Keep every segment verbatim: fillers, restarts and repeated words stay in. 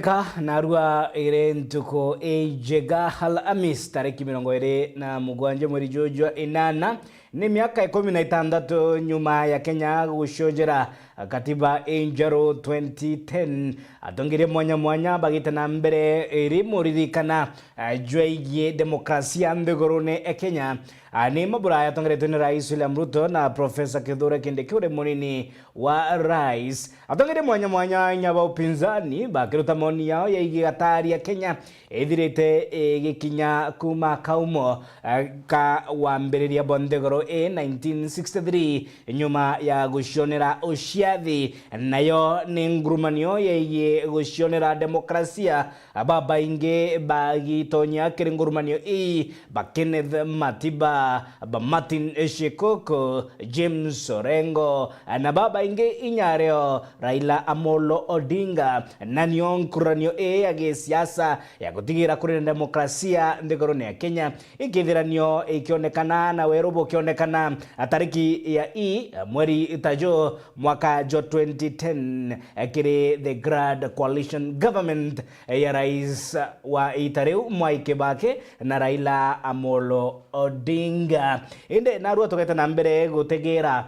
Ka narua iri ntuku injega, Alhamis, tariki mirongo iri na mugwanja mweri juju jwa inana, ni miaka ikumi na itantatu nyuma ya Kenya gucunjira katiba injeru twenty ten. Atongeria mwanya mwanya bagite na mbere iri muririkana, eh, jwegie demokrasia nthigurune ya Kenya. Ah, ni mabura yatongeretwe ni Rais William Ruto na Professor Kithure Kindiki uri munini wa Rais. Atongeria mwanya mwanya inya ba upinzani bakiruta maoni yao yaigie gatari ya Kenya ithirite igikinya kuma kaumo, eh, ka wambiriria bwa nthiguru ii nineteen sixty-three, nyuma ya gucionera uciathi. Nayo ni ngurumanio yaigie gucionera demokrasia. Babaingi bagitonya kiri ngurumanio ii ba Kenneth Matiba, ba Martin Shikuku, James Orengo, na babaingi inya rio Raila Amolo Odinga, na nio nkururanio ii ya gisiasa ya gutigira kuri na demokrasia nthigurune ya Kenya ikithiranio ikionekana na weru bukionekana tariki ya i mweri ta ju mwaka jwa twenty ten, kiri the Grand Coalition Government ya rais wa ita riu Mwai Kibaki na Raila Amolo Odinga. Indi narua tugete na mbere gutegera,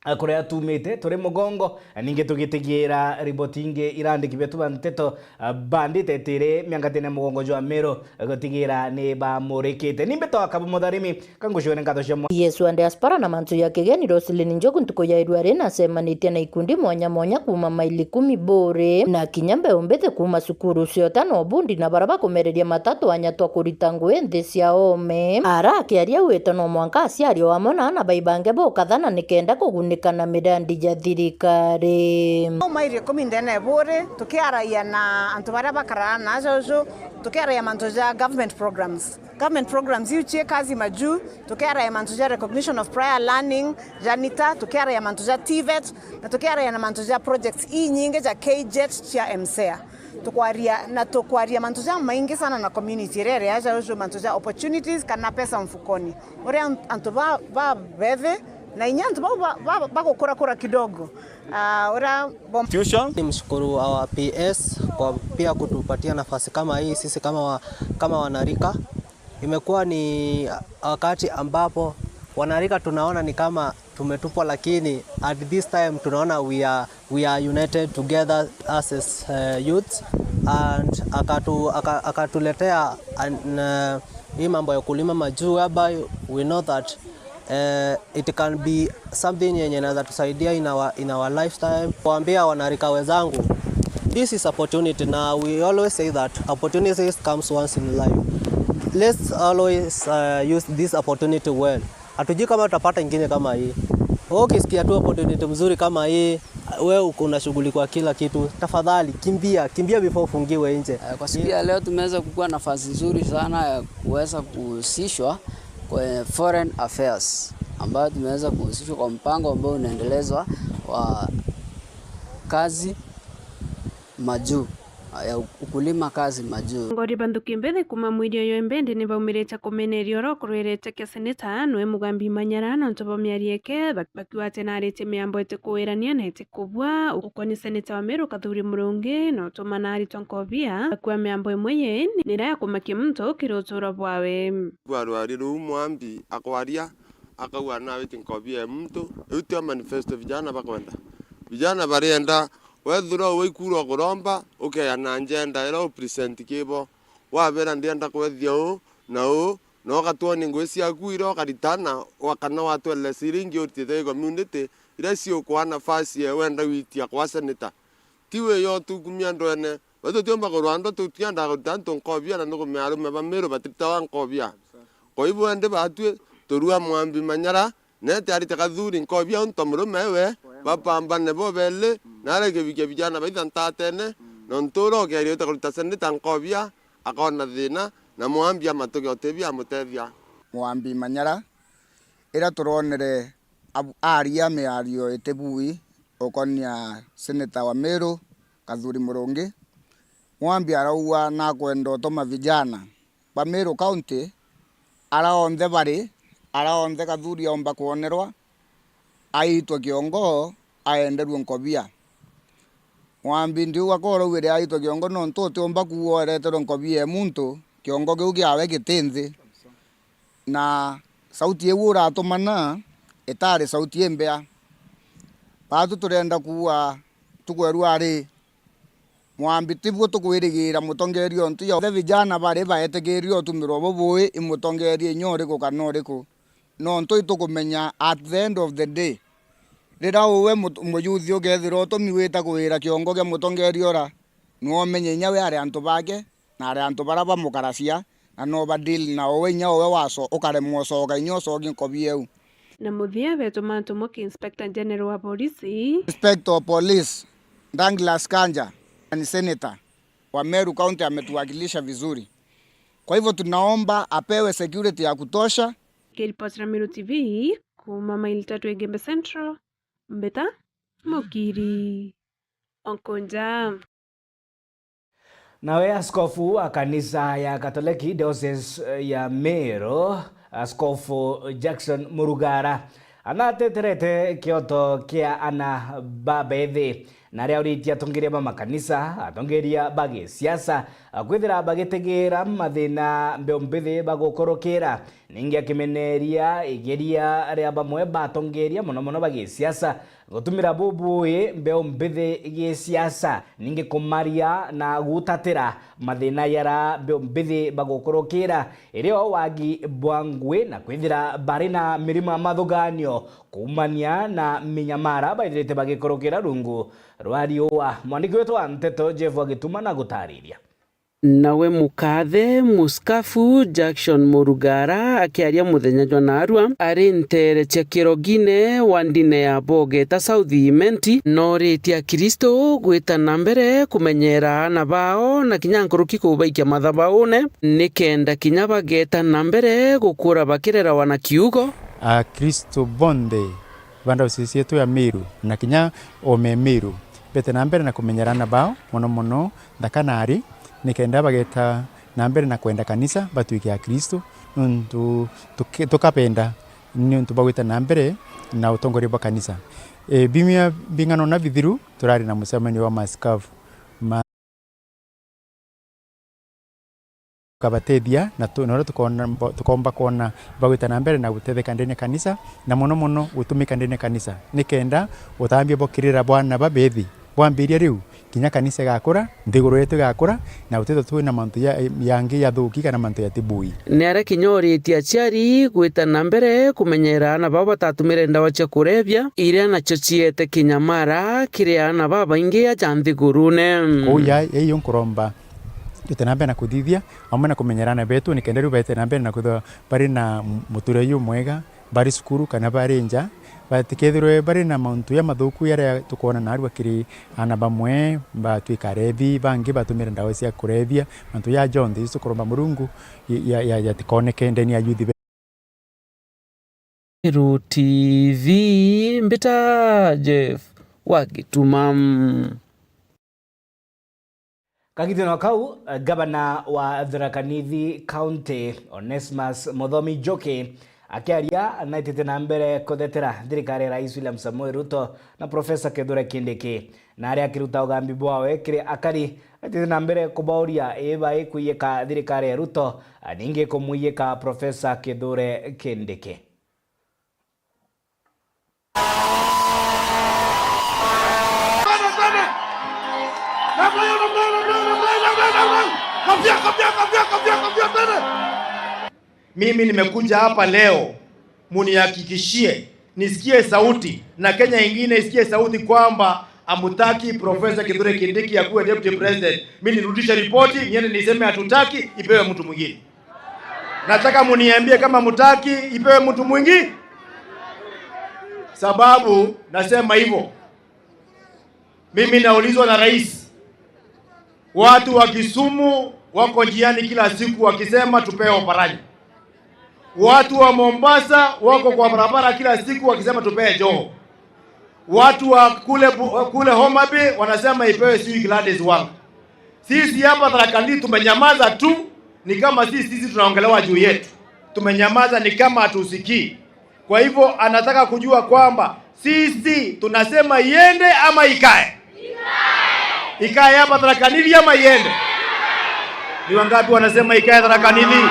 eh, kuria tumite turi mugongo, ningi tugitigira riboti ingi irandiki betu ba nteto, eh, bandite tiri miangatine mugongo jwa Meru, eh, gutigira ni bamurikite. Ni Mbeto wa Kabu Mutharimi, ka ngucwene nkatho cia mwa- Yesu and diaspora na mantu ya kigeni, Roselyn Njogu, ntuku ya irua ri nacemanitie na ikundi mwanya mwanya kuuma maili kumi Buri, na kinya mbeu mbithi kuuma cukuru ciota na ubundi, na bara bakumereria matatu anya twa kurita ngui nthi cia ome. Ara akiaria wite no mwanka aciari o amwe na ana baibange bukathana nikenda kugunika na mirandi ya thirikari. Mairie kumi ndene Buri, tukiaragia na antu baria bakaraga na aja uju, tukiaragia mantu ja government programs. Government programs iu cie kazi majuu, tukiaragia mantu ja recognition of prior learning, ja nita, tukiaragia mantu ja TVET, na tukiaragia na mantu ja projects inyingi ja KJET cia MSEA. Tukwaria, na tukwaria mantu ja maingi sana na community iria iri aja uju, mantu ja opportunities kana pesa mfukoni. Uria an-, antu ba, ba bethi, na inya antu bau ba, ba, bagukurakura kidogo. Ah, uria bom- Future. Nimshukuru our P S kwa pia kutupatia nafasi kama hii sisi kama wa, kama wanarika. Imekuwa ni wakati ambapo wanarika tunaona ni kama tumetupwa, lakini at this time tunaona we are, we are united together as, as, uh, youths, and akatu-, aka-, akatuletea an-, uh, hii mambo ya ukulima majuu, whereby we know that, uh, it can be something yenye inaweza tusaidia in our, in our lifetime. Kuambia wanarika wenzangu, this is opportunity, na we always say that opportunities comes once in life. Let's always, uh, use this opportunity well. Hatujui kama tutapata ingine kama hii. Wewe ukisikia tu opportunity mzuri kama hii, wewe uko na shughuli kwa kila kitu, tafadhali kimbia, kimbia before ufungiwe nje. Eh, kwa siku ya leo tumeweza kukuwa nafasi nzuri sana ya kuweza kuhusishwa kwa foreign affairs, ambayo tumeweza kuhusishwa kwa mpango ambao unaendelezwa wa kazi majuu, ya ukulima kazi majuu. Ngori banthuki mbithi kuma mwiri uyu Imbendi ni baumirite kumeneria uria ukurwirite kia seneta nwe Mugambi Manyara nontu bwa miario eke, bak-, bakiuga ati naritie miambo iti kuwirania na iti kubua ukoni seneta wa Meru Kathuri Murungi, na utuma naritwa nkobia akua miambo imwe yeni ni iria ya kumakia muntu kiri utuuro bwawe. Kwa rwari ruu Mwambi akwaria, akauga nawiti nkobia ya muntu. Riu tio manifesto vijana bakwenda. Vijana barienda wethirwa uikurwa kuromba, ukeya na njenda iria u present kibo. Wabera ndienda kwethia uu na uu, na ugatwonia ngui ciaku iria ukaritana, wa kana watwelera ciringi uritite i community, iria ciukwaa nafasi ya wenda gwitia kwa seneta. Ti wiyo tukumia ndwene. Batu tutiumba kurwa andu, tutiendaga kuruta antu nkobia, na nukumenya arume ba Meru batiritawa nkobia. Kwa hivyo indi batwi turua Mwambi Manyara, nete arite Kathuri nkobia untu murume we, bapambane bo beli, na arekebikia vijana baitha ntatene, nontu uria ukeria uta kuruta seneta nkobia, akona thina, na Mwambi amatuge utibia amutethia. Mwambi Manyara, iria turonere abu-, aaria miario iti bui ukonia seneta wa Meru, Kathuri Murungi. Mwambi arauga nakwenda utuma vijana ba Meru County, aria onthe bari, aria onthe Kathuri aumba kwonerwa, aitwe kiongo, aenderue nkobia. Mwambi ndiuga ka uraugire aitwe kiongo, nontu utiumba kuuga ureterwe nkobi ya muntu, kiongo kiu kiawe giti nthi. Na sauti iu uratumana itari sauti imbea. Baatu turenda kuuga tukwerua ari, Mwambi tibuo tukwirigiira mutongeria untu yonthe. Vijana bari baetikiria utumirwa bubui i mutongeria inya uriku kana uriku. Nontu itukumenya at the end of the day, riria uwe mut-, muyuthi ukethirwa utumi wita kuwira kiongo kia mutongeria ura, niwe umenye inya we ari antu bake, na ari antu baria bamukaracia, na no ba deal na uwe inya uwe waco-, ukaremwa ucoka inya ucokie nkobi iu. Na muthia betuma ntumwa ki Inspector General wa Polisi. Inspector of Police Douglas Kanja ni senator wa Meru County, ametuwakilisha vizuri. Kwa hivyo tunaomba apewe security ya kutosha. Kiripotera Meru T V kuuma maili tatu Igembe Central, Mbita Mukiri Onkonja. Nawe askofu wa kanisa ya Katoleki Diocese ya Meru, Askofu Jackson Murugara, anateterete kioto kia ana ba bethi, na aria uritie atongeria ba makanisa, atongeria ba gisiasa, kwithira bagitegeera mathina mbeu mbithi bagukurukira. Ningi akimeneria igeria ria bamwe ba atongeria, mono mono ba gisiasa, gutumira bubui mbeu mbithi gisiasa, ningi kumaria na gutatira mathina yara mbeu mbithi bagukurukira, irio wagi bwa ngui na kwithira bari na mirimo ya mathuganio kuumania na minyamara baithirite bagikurukira rungu rwa riua. Mwandiki wetu wa nteto Jeff Agituma na gutariria. Nawe mukathe muskafu Jackson Murugara akiaria muthenya jwa naarua ari nteere cia Kirogine wa ndine ya Bogeta South Imenti, nooritie Akristo gwita na mbere kumenyera aana bao na kinya nkuruki kubaikia mathabaune, nikenda kinya bageeta na mbere gukura bakirerawa na kiugo. Akristo bonthe ba diocese yetu ya Meru na kinya oome Meru beete na mbere na kumenyera aana bao, mono mono nthaka na ari, nikenda bageeta na mbere na kwenda kanisa, batwike Akristo, nontu tuki-, tukabenda niuntu bwa gwita na mbere na utongoria bwa kanisa. E, biumia bing'ana una bithiru, turari na mucemanio wa maaskofu ma tukabatethia na tu-, na uria tukoona, tukomba kwona bagwita na mbere na gutetheka ndene ya kanisa, na mono mono gutumika ndene ya kanisa, nikenda utambia bwa kirira bwa aana babethi bwambiria riu, kinya kanisa igakura, nthiguru yetu igakura, na gutithwa twina mantu ya, yangi yathuki kana mantu yatibui. Ni aria kinya uritie aciari gwita na mbere kumenyera aana bao batatumire ndawa cia kurebia, iria nacio ciete kinyamara kiri aana babaingi aja nthigurune. Kou ya, ya iyo nkuromba twite na mbere na kuthithia, amwe na kumenyera aana betu, nikenda riu baite na mbere na kwithirwa bari na m-, muturire jumwega, bari cukuru kana bari nja, batikethirwe bari na mauntu jamathuku jaria tukwona naarua kiri aana bamwe, batwika arebi, bangi batumire ndawa cia kurebia, mantu ja jonthe, Jesu kuromba Murungu ya, ya, ya, jatikoneke ndene ya youth be- Meru T V, mbita Jeff wa Gituma. Kagitino kau, gavana wa Tharaka Nithi County, Onesmus Muthomi Njuki, akiaria, naitite na mbere kuthetera thirikari ya Rais William Samoei Ruto na Professor Kithure Kindiki. Na aria akiruta ugambi bwawe kiri akari, aitite na mbere kubauria ii bai kwiyika thirikari ya Ruto, ningi kumwiyika Professor Kithure Kindiki. Mimi nimekuja hapa leo munihakikishie, nisikie sauti, na Kenya ingine isikie sauti kwamba hamutaki Professor Kithure Kindiki akuwe deputy president. Mimi nirudishe ripoti, niende niseme hatutaki, ipewe mtu mwingine. Nataka muniambie kama mutaki, ipewe mtu mwingi. Sababu nasema hivyo, mimi naulizwa na rais, watu wa Kisumu wako njiani kila siku wakisema tupewe Oparanya. Watu wa Mombasa wako kwa barabara kila siku wakisema tupewe Joho. Watu wa kule Bu-, kule Homa Bay wanasema ipewe sijui Gladys Wanga. Sisi hapa Tharaka Nithi tumenyamaza tu, ni kama sisi, sisi tunaongelewa juu yetu. Tumenyamaza, ni kama hatusikii. Kwa hivyo anataka kujua kwamba sisi tunasema iende ama ikae. Ikae hapa Tharaka Nithi ama iende? Ni wangapi wanasema ikae Tharaka Nithi?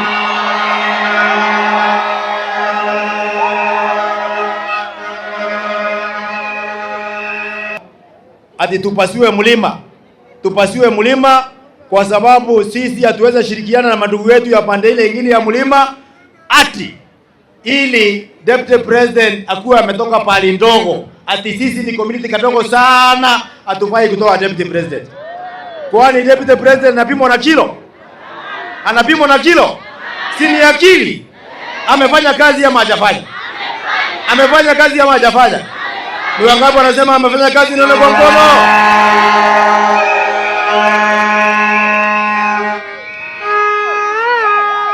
Ati tupasue mlima, tupasue mlima kwa sababu sisi hatuwezi shirikiana na madugu yetu ya pande ile ingine ya mlima, ati ili deputy president akuwe ametoka pahali ndogo, ati sisi ni community kadogo sana, hatufai kutoa deputy president. Kwani deputy president anapimwa na kilo? Anapimwa na kilo? Si ni akili? Amefanya kazi ama hajafanya? Amefanya kazi ama hajafanya? Ni wangapi wanasema amefanya kazi? Nione kwa mkono.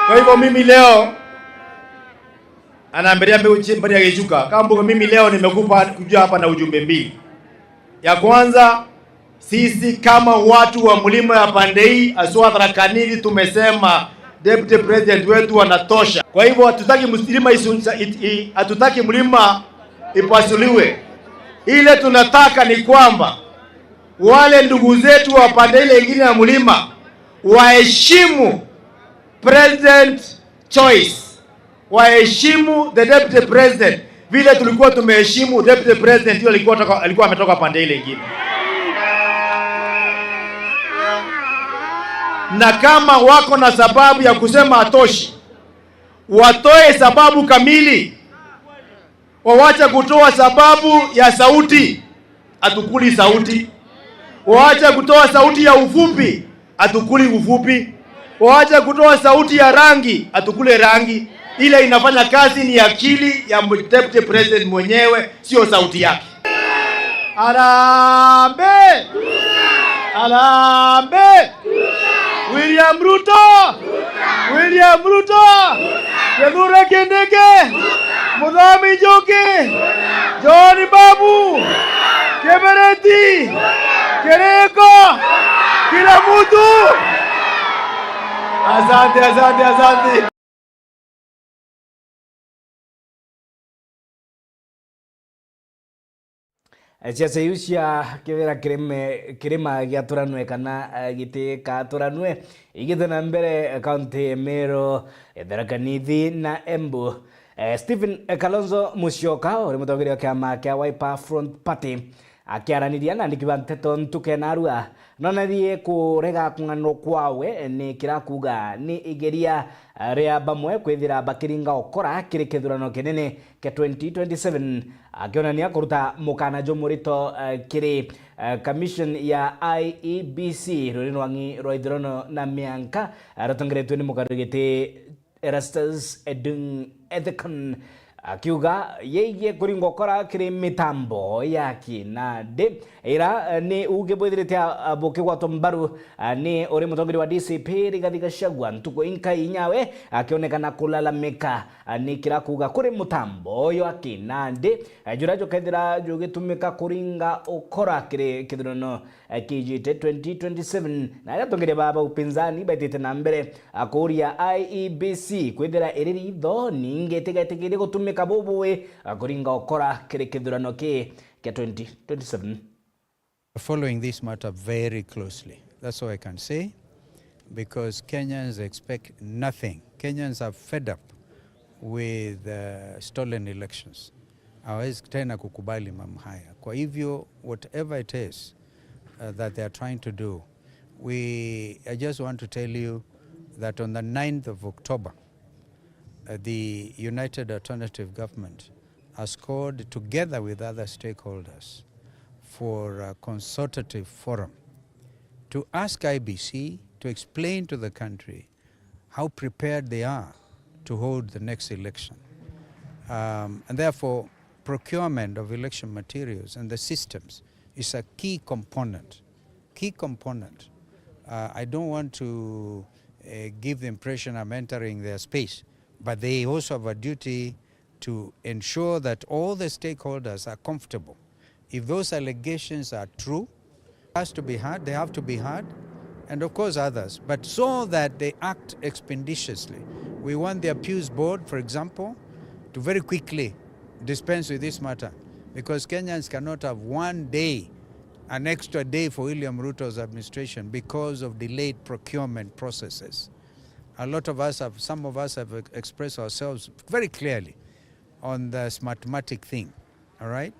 Kwa hivyo mimi leo, anaambiria mbeu chi-, mbari ya Gichuka, Kambuga, mimi leo nimekupa kuja hapa na ujumbe mbili. Ya kwanza, sisi kama watu wa mlima ya pande hii, haswa Tharaka Nithi, tumesema deputy president wetu anatosha. Kwa hivyo hatutaki mlima isu-, it-, i-, hatutaki mlima ipasuliwe. Ile tunataka ni kwamba wale ndugu zetu wa pande ile ingine ya mlima waheshimu president choice, waheshimu the deputy president vile tulikuwa tumeheshimu deputy president yule alikuwa toka, alikuwa ametoka pande ile ingine. Na kama wako na sababu ya kusema atoshi, watoe sababu kamili. Wawache kutoa sababu ya sauti, hatukuli sauti. Wawache kutoa sauti ya ufupi, hatukuli ufupi. Wawache kutoa sauti ya rangi, hatukule rangi. Ile inafanya kazi ni akili ya deputy president mwenyewe, sio sauti yake. Harambee! Harambee! William Ruto! William Ruto! Kithure Kindiki! Muthomi Njuki! John Babu! Kibereti! Kiriko! Kila mtu! Asante, asante, asante. Ciaca iu cia Kibera Kirime-, Kirima giaturanwe kana, eh, gitikaaturanwe, igithiite na mbere, eh, kaunti ya Meru, eh, Tharaka Nithi na Embu. Eh, Stephen, eh, Kalonzo Musyoka, uri mutongeria wa kiama kia Wiper Front Party, akiaraniria na andiki ba nteto ntuku ya naarua, nonerie kurega kung'anwa kwawe ni kira kuuga ni igeria, eh, ria bamwe kwithira bakiringa ukora kiri kithurano kinene kia twenty twenty-seven, akionania kuruta mukana jumurito, eh, kiri, eh, commission ya I E B C ruri rwang'i rwa ithurano na mianka, eh, rutongeretue ni mukariri giti Erastus Edung Ethekon, akiuga yegie kuringwa ukora kiri mitambo ya kinandi, ira, eh, ni uuge bwithirite, ah, bukigwatwa mbaru, ah, ni uri mutongeria wa D C P Rigathi Gachagua, ntuku inkai inyawe akionekana kulalamika, ah, ni kira kuuga kuri mutambo uyu wa kinandi, eh, juria jukethira jugitumika kuringa ukora kiri kithurano eh, kijite twenty twenty-seven, na aria atongeria ba, ba upinzani baitite na mbere, ah, kuuria I E B C kwithira iri ritho ningi itigetikerie gutumika bubui, ah, kuringa ukora kiri kithurano ki kia twenty twenty-seven. Following this matter very closely. That's all I can say, because Kenyans expect nothing. Kenyans are fed up with, uh, stolen elections. Hawezi tena kukubali mambo haya. Kwa hivyo, whatever it is, uh, that they are trying to do, we, I just want to tell you that on the ninth of October, uh, the United Alternative Government has called, together with other stakeholders, for a consultative forum to ask I B C to explain to the country how prepared they are to hold the next election. Um, and therefore, procurement of election materials and the systems is a key component, key component. Uh, I don't want to, uh, give the impression I'm entering their space, but they also have a duty to ensure that all the stakeholders are comfortable. If those allegations are true, has to be heard, they have to be heard, and of course others, but so that they act expeditiously. We want the appeals board, for example, to very quickly dispense with this matter, because Kenyans cannot have one day an extra day for William Ruto's administration because of delayed procurement processes. A lot of us have, some of us have ex-, expressed ourselves very clearly on the Smartmatic thing, all right?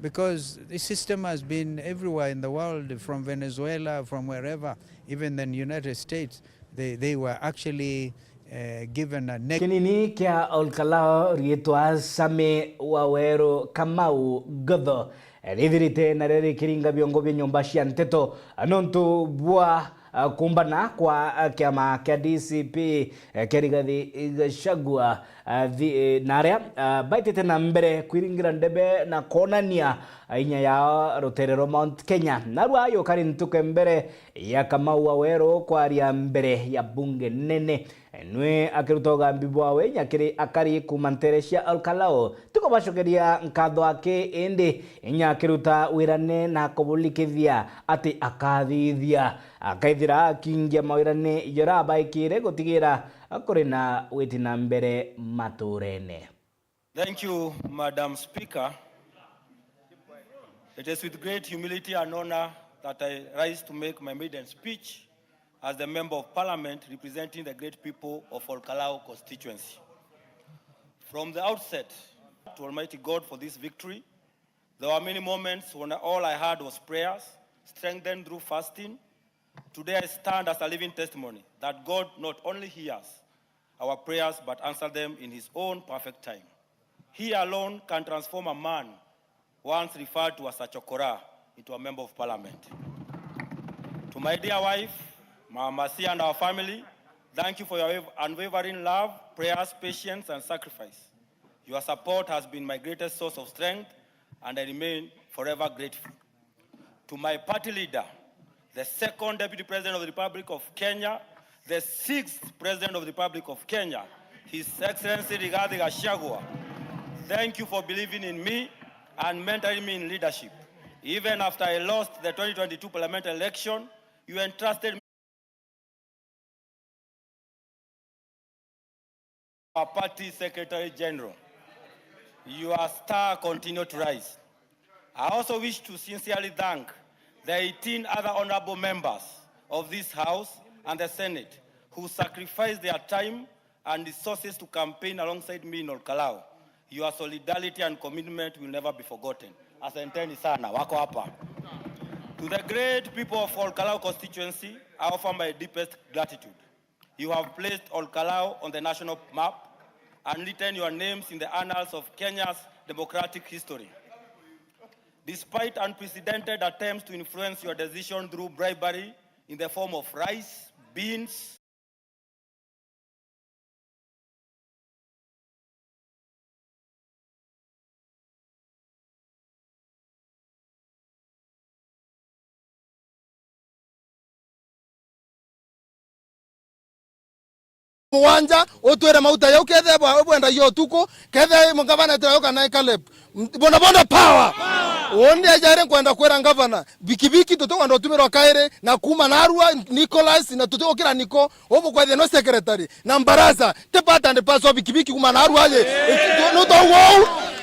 Because the system has been everywhere in the world, from Venezuela, from wherever, even the United States, they, they were actually, uh, given a neg- Kinini kia Olkalao riitwa Sami Waweru Kamau Gotho rithirite nario rikiringa biongo bia nyomba cia nteto nontu bwa, ah, kumbana kwa, ah, kiama kia D C P, eh, kia Rigathi Gachagua, ah, thi-, eh, na aria, ah, baitite na mbere kwiringira ndebe na kwonania, ah, inya yao rutere rwa Mount Kenya. Narua yukari ntuke mbere ya Kamau Waweru kwaria mbere ya bunge nene. Nwe akiruta ugambi bwawe inya kiri akari kuuma ntere cia Olkalao, ti kubacokeria nkatho aki, indi inya akiruta wirane na kubulikithia ati akathithia, akaithira akingia mawirane jora abaikire gutigira kuri na witi na mbere maturene. Thank you, Madam Speaker. It is with great humility and honor that I rise to make my maiden speech as the Member of Parliament representing the great people of Olkalau constituency. From the outset, to Almighty God for this victory. There were many moments when all I had was prayers, strengthened through fasting. Today I stand as a living testimony that God not only hears our prayers but answers them in His own perfect time. He alone can transform a man once referred to as a chokora into a member of parliament. To my dear wife, Mama Sia, and our family, thank you for your unwavering love, prayers, patience, and sacrifice. Your support has been my greatest source of strength, and I remain forever grateful. To my party leader, the second Deputy President of the Republic of Kenya, the sixth President of the Republic of Kenya, His Excellency Rigathi Gachagua, thank you for believing in me and mentoring me in leadership. Even after I lost the twenty twenty-two parliamentary election, you entrusted our party Secretary General. Your star continue to rise. I also wish to sincerely thank the eighteen other honorable members of this House and the Senate who sacrificed their time and resources to campaign alongside me in Olkalau. Your solidarity and commitment will never be forgotten. Asanteni sana, wako hapa. To the great people of Olkalau constituency, I offer my deepest gratitude. You have placed Olkalau on the national map and written your names in the annals of Kenya's democratic history. Despite unprecedented attempts to influence your decision through bribery in the form of rice, beans, mugwanja, utwire mauta jau kethira bwa-, bwendagia utuku, kethira i ngavana etira yo kana i Caleb. M-, boda boda power! Uuni aja ri nkwenda kwira ngavana, bikibiki tutikwenda utumirwa kairi, na kuuma narua Nicholas, na tutigukira Niko, ubukwethia no secretary, na mbaraza, ti part and parcel bikibiki kuuma narua aje. Nutongu uu,